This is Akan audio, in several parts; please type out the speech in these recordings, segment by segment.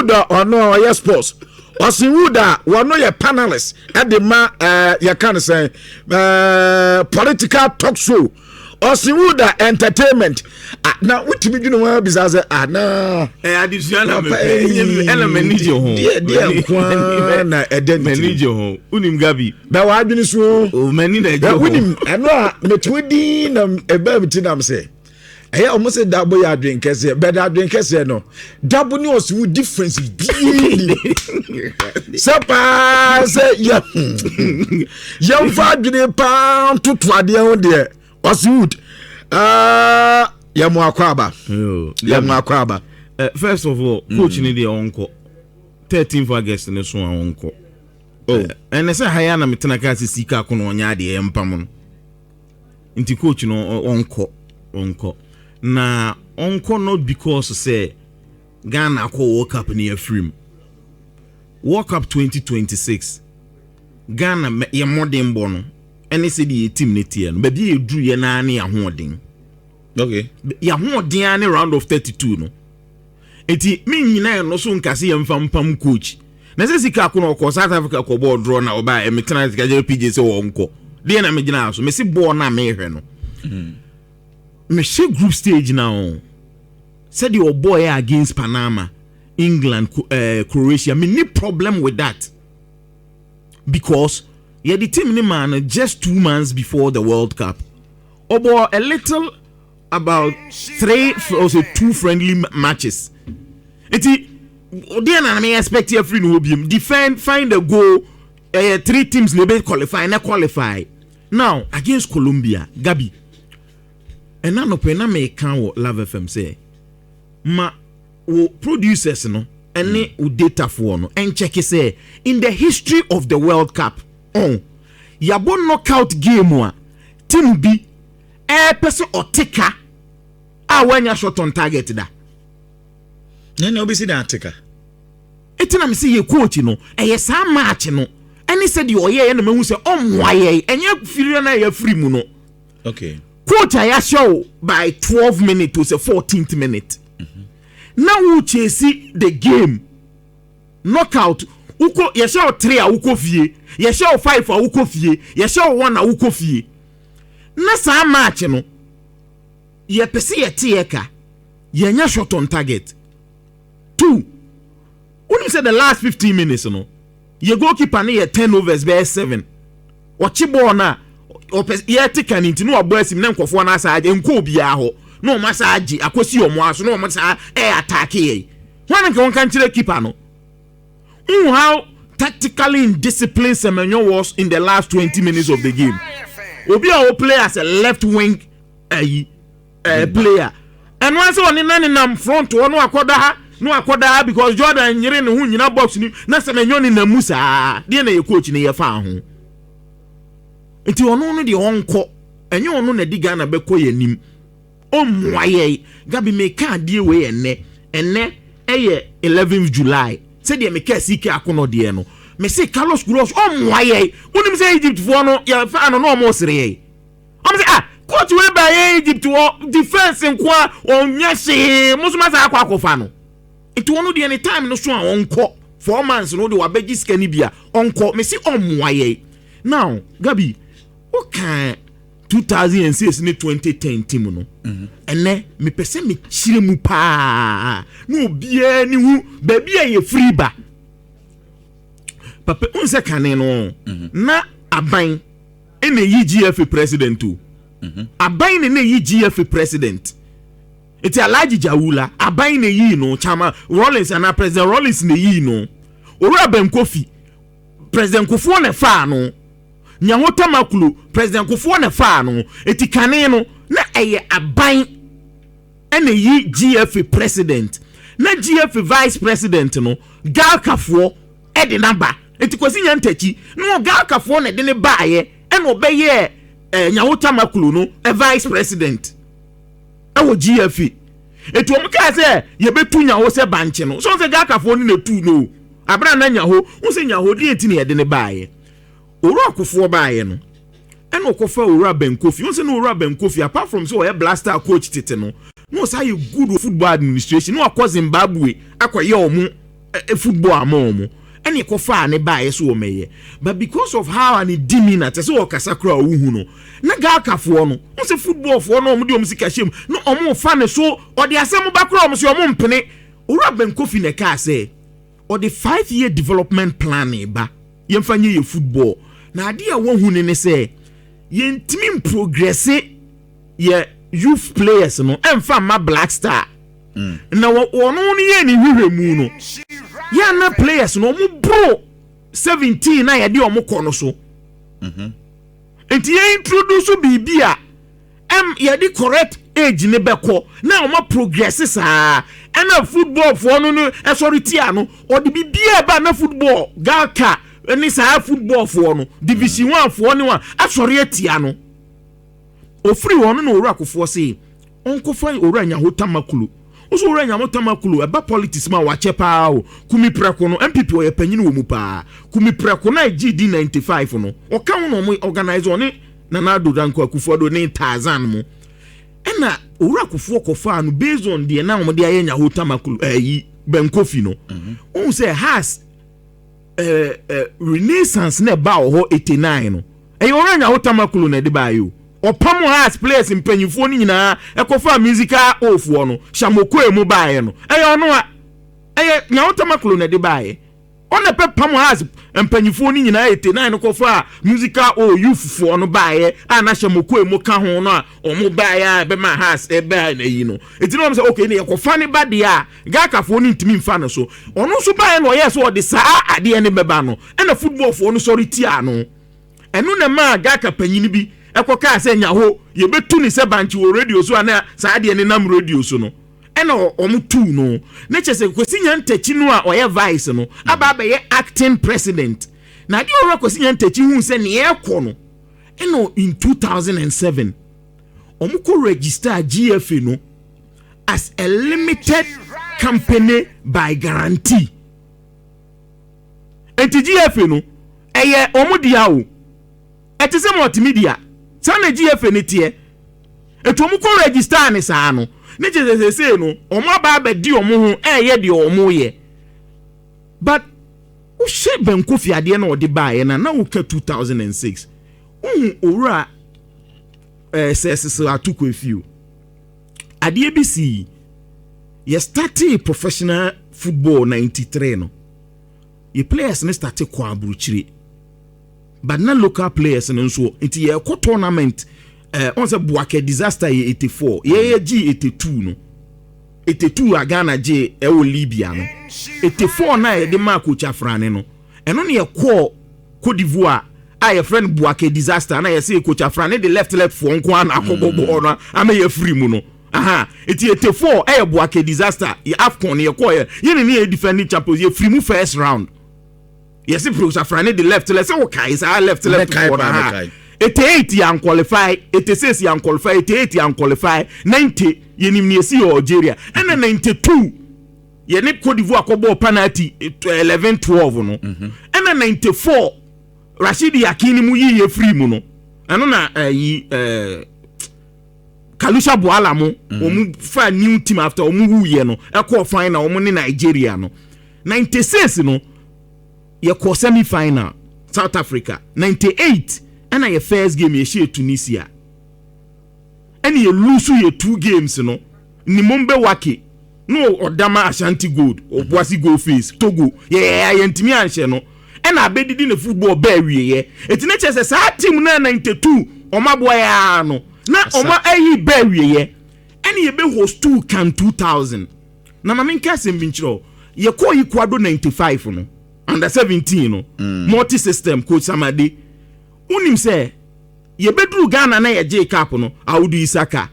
Wood a ɔno a ɔyɛ sports, Austin Wood a wɔno yɛ panelist ɛde ma yɛka no sɛn, political talk show, Austin Wood a entertainment. Ah, na wotumi dwene ho bisa sɛ, ah, na Ɛ adesua na mepɛ, ɛna m'ani gye ho. Deɛ nko ara na ɛdɛ ne M'ani tirim. gye ho. Wonim, Gabi. Bɛ w'adwene so. O, m'ani na ɛgye ho. Wonim ɛno a meto din na ɛbaa mi ti nam sɛ ɛyɛ ɔmo sɛ Dabo yɛ adwen kɛseɛ, bɛda adwen kɛseɛ no, Dabo ne ɔsi wo difference bie ni sɛ paa sɛ yɛ yɛmfa adwene paa ntoto adeɛ ho deɛ. Ɔsi Wood, yɛ mo akɔ aba. Yo, Yɛ mo akɔ aba. First of all, coach ni deɛ, ɔnkɔ. 13th August ne so a, ɔnkɔ. Oh. Ɛnɛ sɛ ha ya na metena kaa sɛ sika ko no ɔnyɛ adeɛ ɛmpam no, nti coach no ɔnkɔ, ɔnkɔ na ɔnkɔ, not because sɛ Ghana akɔ World Cup ne yɛafiri mu. World Cup 2026, Ghana yɛ mmɔden bɔ no ɛne sɛdeɛ yɛ team ne teɛ no, baabi a yɛduru yɛ naa ne yɛahoɔden. Yɛahoɔden ara ne round of 32 no, nti me nyinaa ɛno so nka sɛ yɛmfa mpam coach na sɛ sika ko no ɔkɔ South Africa kɔ bɔɔl draw na ɔbaa ɛmetena sika gyɛ pg sɛ wɔnkɔ deɛ na megyina so mesi bɔɔl no a mehwɛ no, mehyɛ group stage na o, sɛdeɛ ɔbɔɔyɛ against Panama, England, Croatia, me problem with that because yɛde team ne maa no just 2 months before the World Cup. Ɔbɔ a little about three or so two friendly matches, nti deɛ na me expect afiri no hɔ biem, defend, find a goal. Ɛyɛ three teams na ebe qualify na qualify. Now, against Colombia, Gabi, ɛna nɔpɛ na meka wɔ Love FM sɛ ma wo producers no ɛne wo datafoɔ no ɛnkyɛke sɛ in the history of the World Cup ɔn yɛabɔ knockout game a, team bi ɛɛpɛ sɛ ɔte ka a wanya shot on target da. Na wobɛsi da ate ka. Ɛti na mese yɛ coach no, ɛyɛ saa match no ɛne sɛdeɛ ɔyɛɛ na mahu sɛ ɔmmoa yɛn, ɛnyɛ firi no a yɛafiri mu no. Coach a yɛahyɛ wo by 12 minute to sɛ 14th minute na wo chase the game, knockout, wokɔ yɛhyɛ wo 3 a, wokɔ fie, yɛhyɛ wo 5 a, wokɔ fie, yɛhyɛ wo 1 a, wokɔ fie. Na saa match no, yɛpɛ sɛ yɛte yɛ ka, yɛnyɛ shot on target two. Wonim sɛ the last 15 minutes no, yɛ goalkeeper no yɛ turnovers bɛyɛ seven. Ɔkye bɔɔl no a ɔpɛ yɛte ka ne nti na wabɔ asim na nkɔfoɔ no asa agye nkɔ obiara hɔ na ɔmo asa agye akɔsi ɔmo aso na ɔmo sa ɛyɛ attack yɛ wɔn. Nka wɔn ka nkyerɛ keeper no n how tactically indisciplined Semenyo was in the last 20 minutes of the game. Obi a o play as a left wing ɛyi player, ɛno ase ɔne na nenam front hɔ no akɔda ha no akɔda ha because Jordan nyere ne ho nyina box ni na Semenyo ne nam mu saa deɛ na yɛ coach ne yɛ fa ho. Nti ɔno no deɛ, ɔnkɔ, ɛnyɛ ɔno na di Ghana bɛkɔ yɛ anim, ɔmmoa yɛ. Gabi, meka adeɛ wei ɛnɛ, ɛnɛ ɛyɛ 11th July, sɛdeɛ meka sike akono deɛ no, mese Carlos Queiroz ɔmmoa yɛ. Wonim sɛ Egypt foɔ no yɛfa no na ɔmo sere yɛ, ɔmo sɛ, ah, coach wei ba yɛ Egypt wɔ defence nko a ɔnyɛ hwee, mo nso ma saa akɔ akɔfa no. Nti ɔno deɛ, ne time no so a, ɔnkɔ. 4 months no de wabɛgye sika no bi a, ɔnkɔ. Mese ɔmmoa yɛ. Now, Gabi, woka 2006 ne 2010 team no, ɛnɛ mepɛ sɛ mekyerɛ mu paa na obiara ne hu baabi a yɛfiri ba. Papa n sɛ kane no na aban ɛna ɛyi GFA president o, aban na ɛyi GFA president. Nti Alhaji Jawula, aban na ɛyi no. Chairman Rawlings anaa President Rawlings na ɛyi no. Owura Ben Kofi, President Kufuor na ɛfaa no. Nyaho Tamakloe, President Kufuor na ɛfaa no. Eti kane no na ɛyɛ aban ɛna yi GFA president, na GFA vice president no, GHALCAfoɔ ɛde n'aba. Nti Kwasi Nyantakyi na GHALCAfoɔ na ɛde ne baayɛ, ɛna ɔbɛyɛ Nyaho Tamakloe no vice president ɛwɔ GFA. Etu wɔn kaa sɛ yɛbɛtu Nyaho sɛ bankye no so sɛ GHALCAfoɔ no na etu no abira na Nyaho n sɛ Nyaho deɛ ti na yɛde ne baayɛ. Owura Kufuor baayɛ no, ɛna ɔkɔfa Owura Ben Kofi n sɛ na Owura Ben Kofi, apart from sɛ ɔyɛ Black Star coach tete no, na ɔsan yɛ good wɔ football administration, na wakɔ Zimbabwe akɔyɛ ɔmo. Football ama ɔmo ɛne ɛkɔfaa ne baayɛ so wɔ mɛyɛ, but because of how ne demeanor te sɛ ɔkasa koraa ɔwuhu no na GHALCAfoɔ no n sɛ footballfoɔ no, ɔmo de ɔmo sika hyɛ mu na ɔmo fa ne so, ɔde asɛm ba koraa, ɔmo sɛ ɔmo mpene. Owura Ben Kofi na ɛkaa sɛ ɔde 5-year development plan ba, yɛmfa nyɛ yɛ football, na adeɛ a wɔhu ne ne sɛ yɛntumi mprogress yɛ youth players no ɛmfa mma Black Star na wɔno no yɛ ne hwehwɛ mu no, yɛana players no ɔmo boro 17 na yɛde ɔmo kɔ no so, nti yɛn introduce biribi a yɛde correct age ne bɛkɔ na ɔmo progress saa. Ɛna football foɔ no ɛsɔre tia no, ɔde biribiara ba na football GHALCA ne saa football foɔ no, Division One foɔ ne wa asɔre atia no. Ofiri hɔ no na Owura Kofoɔ se ɔnkɔfa Owura Nyaho Tamakloe. Wosɛ Owura Nyaho Tamakloe ɛba politics mu a, wakyɛ paa o. Kumi Prɛko no, NPP ɔyɛ panyin wɔ mu paa. Kumi Prɛko na gd 95 no, ɔka ho na ɔmo organize ɔne Nana Addo Dankwa Akufo-Addo ne Tarzan mu. Ɛna Owura Kofoɔ kɔfaa no based on deɛ na wɔde ayɛ Nyaho Tamakloe ɛyi Ben Kofi no. Ohun sɛ Hearts ɛɛ ɛɛ renaissance na ɛba wɔ hɔ 89 no, ɛyɛ Owura Nyaho Tamakloe na ɛde ba yi o. Ɔpam Hearts players mpanyinfoɔ no nyinaa ɛkɔfa musical ofoɔ no Shamokoe mu baeɛ no, ɛyɛ ɔno a ɛyɛ Nyaho Tamakloe na ɛde baeɛ. Ɔna pɛ pam Hearts mpanyinfoɔ no nyinaa 89 no kɔfa musical o youthfoɔ no baeɛ a na Shamokoe mu ka ho no a ɔmo baeɛ a ɛbɛma Hearts ɛbɛa na yi no. Eti na wɔn sɛ okay, ne yɛkɔfa ne ba deɛ a GHALCAfoɔ no ntumi nfa no so. Ɔno nso baeɛ na ɔyɛ sɛ ɔde saa adeɛ ne bɛba no, ɛna footballfoɔ no sɔre tia no. Ɛno na maa GHALCA panyin bi ɛkɔ kaa sɛ Nyaho yɛbɛtu ne sɛ bankye wɔ radio so a na saa adeɛ ne nam radio so no, ɛna ɔmo tu no ne kyɛ sɛ Kwasi Nyantakyi no a ɔyɛ vice no aba abɛyɛ acting president. Na adeɛ ɔwura Kwasi Nyantakyi hu sɛ nea ɛkɔ no, ɛna in 2007 ɔmo kɔ register GFA no as a limited company by guarantee. Nti GFA no ɛyɛ ɔmo dea o, ɛte sɛ multimedia saa na GFA ne teɛ. Etu ɔmo kɔ register ne saa no ne kyerɛ sɛ sɛsɛ no ɔmo aba abɛdi ɔmo ho, ɛyɛ deɛ ɔmo yɛ. But wohyɛ Ben Kofi adeɛ na ɔde baeɛ na woka 2006, wohu Owura sɛ sese atoko efio adeɛ bi si yɛ starting professional football 93 no, yɛ players ne start kɔ aburukyire, but na local players no nso. Nti yɛkɔ tournament ɔn sɛ Buake disaster yɛ 84, yɛyɛ gye 82 no, 82 a Ghana gye ɛwɔ Libya no, 84 na yɛde maa Coach Afrane no, ɛno ne yɛkɔɔ Cote d'Ivoire a yɛfrɛ no Buake disaster na yɛsɛ Coach Afrane de left left foɔ nko ana akɔbɔ bɔɔl no ama yɛfiri mu no. Aha, eti 84 ɛyɛ Buake disaster. Yɛ AFCON yɛkɔɔ yɛ yɛne ne yɛ defending champions, yɛfiri mu first round. Yɛsɛ Coach Afrane de left left sɛ wɔkae saa left left foɔ no. Ha 88 yɛn qualify, 86 yɛn qualify, 88 yɛn qualify, 90 yɛnim ne yɛsi wɔ Algeria, ɛna 92 yɛne Cote d'Ivoire kɔbɔɔ penalty 11-12 no, ɛna 94 Rashid Yakini mu yi yɛ firi mu no, ɛno na ɛyi Kalusha Bwalya mo wɔn fa new team after wɔn wuyɛ no ɛkɔɔ final, wɔn ne Nigeria no. 96 no yɛkɔ semi final South Africa. 98 ɛna yɛ first game yɛhyɛ Tunisia, ɛna yɛ lose yɛ two games no. Nimombe Wake no ɔdama Ashanti Gold, Obuasi Gold Face Togo, yɛyɛ yɛntumi anhyɛ no, ɛna abɛdidi ne football bɛɛ wieɛ. Eti ne kyerɛ sɛ saa team na 92 ɔmo aboa yɛ no na ɔmo ayi bɛɛ wieɛ, ɛna yɛbɛ host two CAN 2000. Na maame nka asɛm bi nkyerɛ o, yɛkɔɔ Ecuador 95 no, under 17 no, multi system coach Samade, wonim sɛ yɛbɛduru Ghana na yɛgye cup no, Awudu Isaka,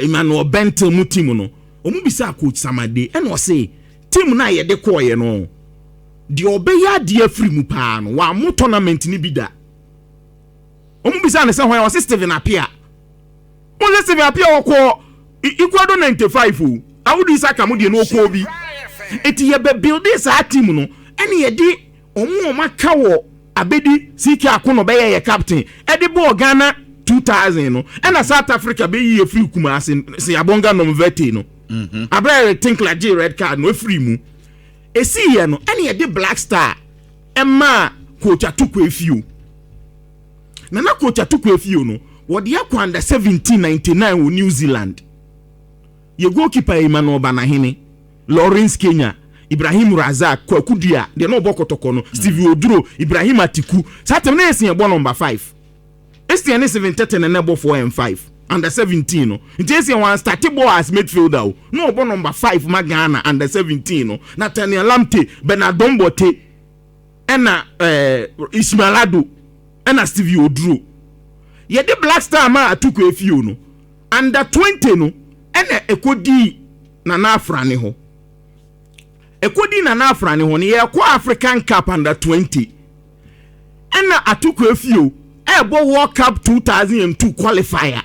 Emmanuel Bentel mu team no, ɔmu bisa coach Samade, ɛna ɔse team no a yɛde kɔɔyɛ no deɛ ɔbɛyɛ adeɛ afiri mu paa no, wammo tournament no bi da. Ɔmu bisa ne sɛ hwan? Ɔse Steven Apia. Wɔn sɛ Steven Apia ɔkɔ Ecuador 95 o, Awudu Isaka mu deɛ no ɔkɔɔ bi. Eti yɛbɛ build saa team no, ɛne yɛde ɔmo aka wɔ abedi sike akono bɛyɛ yɛ captain ɛde bɔɔ Ghana 2000 no, ɛna South Africa bɛyi yɛ firi Kumase Siyabonga Nomvete no, abɛrɛ Tinkler gye red card no efiri mu. Esi yɛ no, ɛna yɛde Black Star ɛmaa Coach Atoko Efio. Nana Coach Atoko Efio no, wɔde akɔ under 17 99 wɔ New Zealand. Yɛ goalkeeper Emmanuel Banahene, Lawrence Kenya, Ibrahim Razak, Kwaku Dua deɛ na ɔbɔ Kɔtɔkɔ no, Steve Oduro, Ibrahim Atiku. Saa tɛm na yɛsi ɛbɔ number 5. Essien ne Steven Tete na ɛbɔ 4 and 5 under 17 no. Nti Essien wɔn start ball as midfielder o, na ɔbɔ number 5 ma Ghana under 17 no. Nathaniel Lamte, Bernard Dombote, ɛna Ismail Ado, ɛna Steve Oduro. Yɛde Black Star ma Atoko Efio no under 20 no, ɛna ɛkɔdii Nana Afrane hɔ. Ɛkɔdii Nana Afrane hɔ no, yɛkɔ African Cup under 20, ɛna Atoko Efio ɛbɔ World Cup 2002 qualifier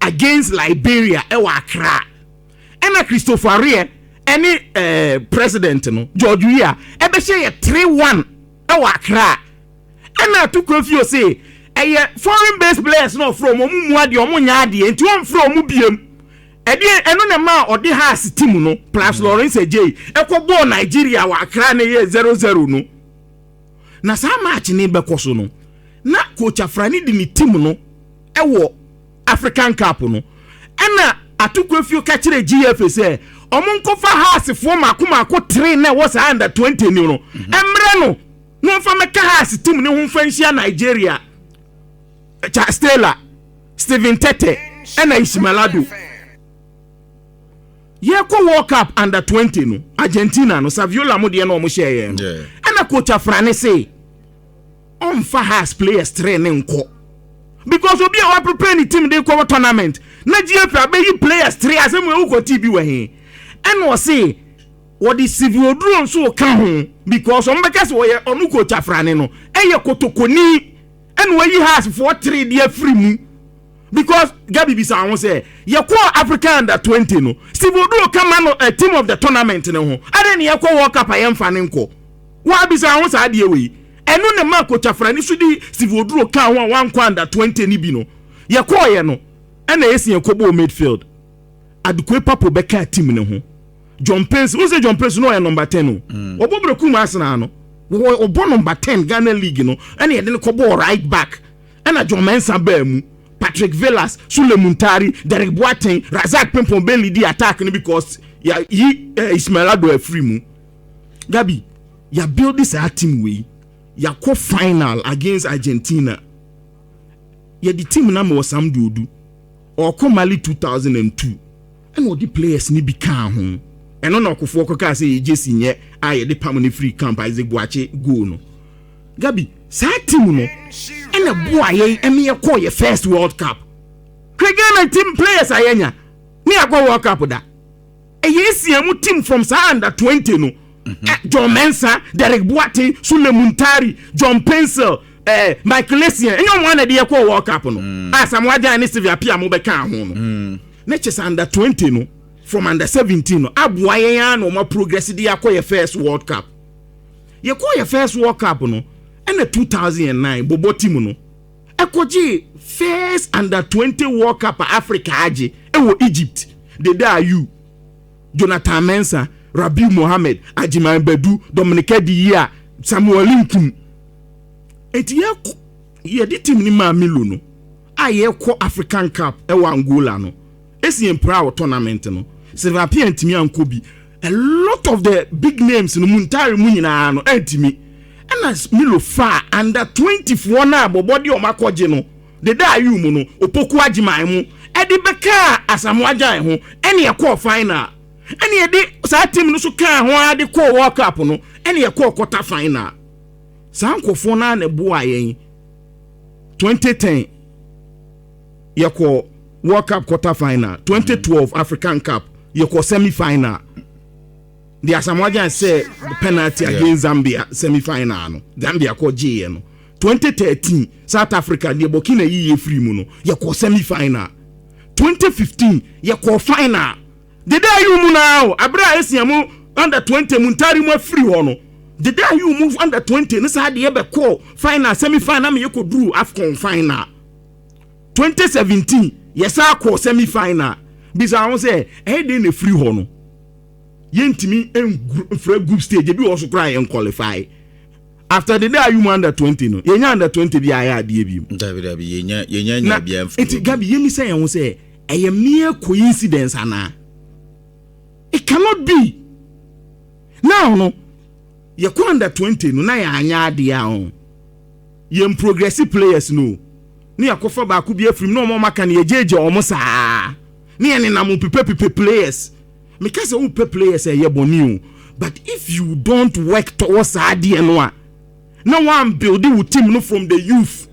against Liberia ɛwɔ Accra. Ɛna Christopher Ariɛ ɛne president no George Weah ɛbɛhyɛ yɛ 3-1 ɛwɔ Accra. Ɛna Atoko Efio se ɛyɛ foreign based players na ɔfrɛ ɔmo, ɔmo mu adeɛ, ɔmo nya adeɛ, nti ɔmfrɛ ɔmo biem. Ɛdeɛ ɛno na ma ɔde Hearts team no plus Lawrence Adjei ɛkɔ bɔɔl Nigeria wɔ Accra ne yɛ 0-0 no. Na saa match ne bɛkɔ so no, na Coach Afrani de ne team no ɛwɔ African Cup no. Ɛna Atoko Efio ka kyerɛ GFA sɛ ɔmo nkɔfa Heartsfoɔ mako mako tere na ɛwɔ saa under 20 ni no ɛmrɛ no na ɔmfa mɛka Hearts team ne ho mfa nhyia Nigeria. Charles Taylor, Stephen Tete, ɛna Ismail Ado. Yɛkɔ World Cup under 20 no, Argentina no, Saviola mo deɛ na ɔmo hyɛ yɛn no. Ɛna Coach Afrane se ɔmfa Hearts players tere ne nkɔ because obi a waprepare ne team de kɔ tournament na GFA abɛyi players tere asɛm ewu kɔ tii bi wɔ he. Ɛna ɔse wɔde Steve Oduro nso ka ho because ɔmo bɛka sɛ wɔyɛ ɔno Coach Afrane no ɛyɛ kotokoni, ɛna wɔyi Hearts foɔ tere de afiri mu. Because Gabi, bisa ho sɛ yɛkɔ Africa under 20 no, Steve Oduro kama no a team of the tournament ne ho ade ne yɛkɔ World Cup a yɛmfa ne nkɔ. Wɔabisa ho saa adeɛ wei. Ɛno ne ma Coach Afrane so de Steve Oduro ka ho a wankɔ under 20 ne bi no. Yɛkɔɔyɛ no, ɛna yɛsi yɛkɔbɔɔ midfield. Adekoe Papo bɛka team ne ho. John Paintsil wo sɛ John Paintsil no ɔyɛ number 10 o, ɔbɔ Berekum Arsenal no, ɔbɔ number 10 Ghana League no, ɛna yɛde no kɔbɔɔ right back. Ɛna John Mensah baa mu, Patrick Villas, Sule Muntari, Derek Boateng, Razak Pimpon Bailey di attack no because ya yi Ismail Ado afiri mu. Gabi, ya build saa team wei, yakɔ final against Argentina. Yɛde team na ma wɔ Sam Duodu ɔkɔ Mali 2002, ɛna ɔde players ni bi kaa ho. Ɛno na ɔkofoɔ kɔkaa sɛ yɛgye si nyɛ a yɛde pam no free camp. Isaac Boakye goal no, Gabi, saa team no ɛna boa yɛn ɛne yɛkɔɔ yɛ first World Cup. Hwɛ Ghana team players a yɛnya ne yɛakɔ World Cup da. Ɛyɛ esia mu team from saa under 20 no. John Mensah, Derek Boateng, Sule Muntari, John Paintsil, Michael Essien, ɛnyɛ ɔmo ana de yɛkɔɔ World Cup no a Samoa Gyan ne Steve Appiah mo bɛka ho no? Ne kyɛ sɛ under 20 no from under 17 no aboa yɛn a na ɔmo progress de akɔ yɛ first World Cup. Yɛkɔ yɛ first World Cup no, ɛna 2009 bɔbɔ team no ɛkɔgye first under 20 World Cup a Africa agye ɛwɔ Egypt. Dede Ayew, Jonathan Mensah, Rabiu Mohammed, Ajiman Badu, Dominic Adiyia, Samuel Nkum. Eti yɛkɔ yɛde team ni maa Milo no a yɛkɔ African Cup ɛwɔ Angola no, esi yɛn pra wɔ tournament no. Stephen Appiah ntumi ankɔ bi. A lot of the big names no, Muntari mu nyinaa no ɛntumi. Ɛna Milo fa under 20 foɔ no a bɔbɔ de ɔmo akɔgye no, Dede Ayew mu no, Opoku Agyeman mu, ɛde bɛka Asamoah Gyan ho, ɛne ɛkɔɔ final. Ɛne yɛde saa team no so kaa ho ara de kɔɔ World Cup no, ɛne yɛkɔɔ quarter final. Saa nkɔfoɔ no ara na ɛboa yɛn. 2010 yɛkɔ World Cup quarter final, 2012 African Cup yɛkɔ semi final de Asamoah Gyan sɛ penalty against Zambia. Semi final no Zambia kɔ gyeeɛ no. 2013 South Africa deɛ Burkina yiyɛ firi mu no, yɛkɔ semi final. 2015 yɛkɔ final. Dede Ayew mu naa o, abere a esia mu under 20 mu ntaare mu afiri hɔ no, Dede Ayew mu under 20 ne saa deɛ bɛkɔ final, semi final ma yɛkɔ duru AFCON final. 2017 yɛsa akɔ semi final. Bisa ho sɛ ɛyɛ den na efiri hɔ no. Yɛntumi mfrɛ group stage ebi wɔ so koraa, yɛn qualify. After the Dede Ayew under 20 no, yɛnya under 20 bi ayɛ adeɛ bi mu. Dabi, dabi, yɛnya na nya bia. Nti Gabi, yɛmi sɛ yɛn ho sɛ ɛyɛ mere coincidence anaa? It cannot be. Now no, yɛkɔ under 20 no na yɛanya adeɛ a ɔ yɛn progressive players no ne yɛkɔfa baako bi afirim na ɔmo aka no, yɛgyegye ɔmo saa ne yɛn nenam pepepepe players. Meka sɛ wopɛ players a, ɛyɛ bɔne o, but if you don't work towards saa adeɛ no a, na one build wo team no from the youth,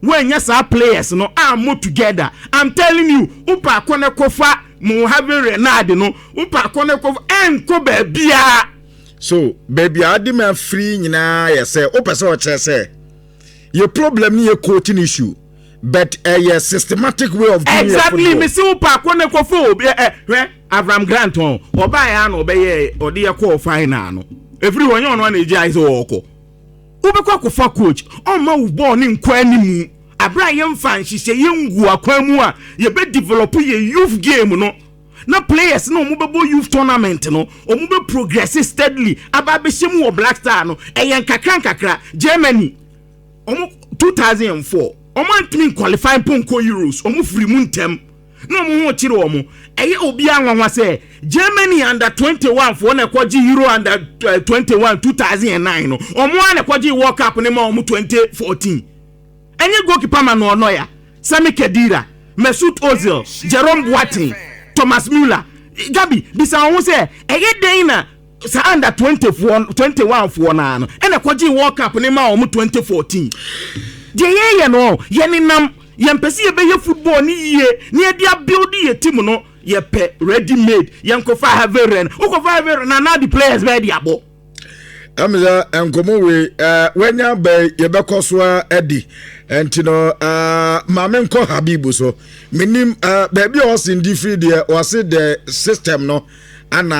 wɔnyɛ saa players no a mo together, I'm telling you, wopɛ akɔ ne kɔfa mo Hervé Renard no, wopɛ akɔ ne kɔfa, ɛnkɔ baabiara. So baabi a ade ma firi nyinaa yɛ sɛ wopɛ sɛ ɔkyerɛ sɛ yɛ problem ne yɛ coaching issue, but ɛyɛ systematic way of doing your football. Mesi wopɛ akɔ ne kɔfa obi ɛ hwɛ Avram Grant hɔn ɔbaa yɛ ano, ɔbɛyɛ ɔde yɛ kɔɔ final no, efiri hɔ nyɛ ɔno ana egye ayɛ sɛ ɔɔkɔ. Wobɛkɔ akɔfa coach ɔmma wo bɔɔl ne nkɔ animu abere a yɛmfa nhyehyɛ yɛngu akwan mu a yɛbɛ develop yɛ youth game no, na players na ɔmo bɛbɔ youth tournament no, ɔmo bɛ progress steadily aba abɛhyɛ mu wɔ Black Star no. Ɛyɛ nkakra nkakra. Germany, ɔmo 2004, ɔmo antumi qualify mpo nkɔ Euros, ɔmo firi mu ntɛm na ɔmo ho kyerɛ ɔmo. Ɛyɛ obiara nwanwa sɛ Germany under 21 foɔ na ɛkɔgye Euro under 21 2009 no, ɔmo a na ɛkɔgye World Cup ne ma ɔmo 2014. Ɛnyɛ goalkeeper Manuel Neuer, Sami Khedira, Mesut Ozil, Jerome Boateng, Thomas Muller. Gabi, bisa wɔn sɛ ɛyɛ den na saa under 20 foɔ, 21 foɔ naa no ɛna ɛkɔgye World Cup ne ma ɔmo 2014. Deɛ yɛyɛ no, yɛnenam yɛmpɛ sɛ yɛbɛyɛ football ne yie ne yɛde abuild yɛ team no. Yɛpɛ ready made. Yɛnkɔfa Hervé Renard, wokɔfa Hervé Renard na the players bɛyɛ de abɔ. Ɛmi sɛ nkɔmɔ wei wanya bɛ yɛbɛkɔ so a adi, nti no maame nkɔ Habibu so. Menim baabi a ɔsi ndi firi deɛ, ɔsi the system no ana.